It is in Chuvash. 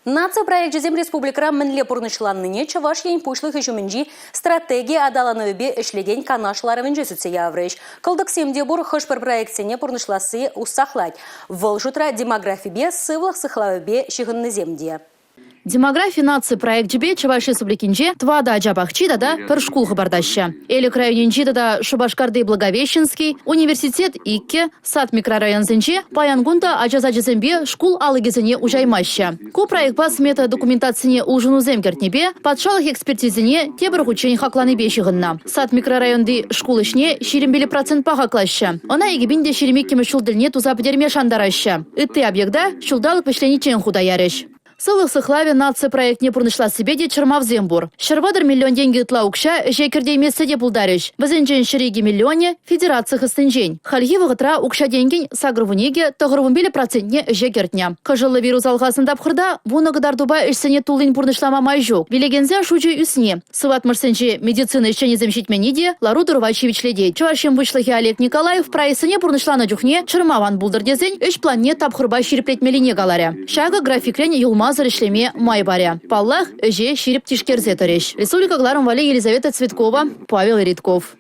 Наци проекчӗсем республикӑра мӗнле пурнӑҫланнине Чӑваш Ен Пуҫлӑхӗ ҫумӗнчи стратеги аталанӑвӗпе ӗҫлекен канаш ларӑвӗнче сӳтсе яврӗҫ. Кӑлтӑксем те пур, хӑш-пӗр проектсене пурнӑҫласси уссахлать. Вӑл шутра демографипе, сывлӑх сыхлавӗпе ҫыхӑннисем те. Демографи наци проекчӗпе Чӑваш Республикинче тӑватӑ ача пахчи тата пӗр шкул хӑпартаҫҫӗ. Элӗк районӗнчи тата Шупашкарти Благовещенский, университет иккӗ, Сад микрорайонсенче паян кун та ача сачӗсемпе шкул алӑкӗсене уҫаймаҫҫӗ. Ку проектпа смета документацине улшӑнусем кӗртнипе патшалӑх экспертизине тепӗр хутчен хакланипе ҫыхӑннӑ. Сад микрорайонти шкул ӗҫне 25 процентпа хаклаҫҫӗ. Ӑна 2022-мӗш ҫул тӗлне туса пӗтерме шантараҫҫӗ. Ытти объекта ҫулталӑк вӗҫлениччен хута ярӗҫ. Сывлӑх сыхлавӗ наци проектне пурнӑҫлассипе те чӑрмавсем пур. 130 миллион тенкӗ ытла укҫа ӗҫе кӗртеймессе те пултарӗҫ. Вӗсенчен 102 миллионӗ федераци хыснинчен. Хальхи вӑхӑтра укҫа-тенкӗн 82 95 процентне ӗҫе кӗртнӗ. Кӑшӑллӑ вирус алхаснӑ тапхӑрта вунӑ кӑтартупа ӗҫсене туллин пурнӑҫлама май ҫук. Вилекенсен шучӗ ӳсни, Сыватмӑшсенче медицина ӗҫченӗсем ҫитменни те лару-тӑрӑва ҫивӗчлетет. Чӑваш Ен Пуҫлӑхӗ Олег Николаев проектсене пурнӑҫланӑ чухне чӑрмав ан пултӑр тесен ӗҫ планне тапхӑрпа ҫирӗплетмеллине каларӗ. Ҫакӑ графикрен юлмасӑр ӗҫлеме май парӗ. Паллах, ӗҫе ҫирӗп тишкерсе тӑрӗҫ. Республика кӑларӑм валли Елизавета Цветкова, Павел Ритков.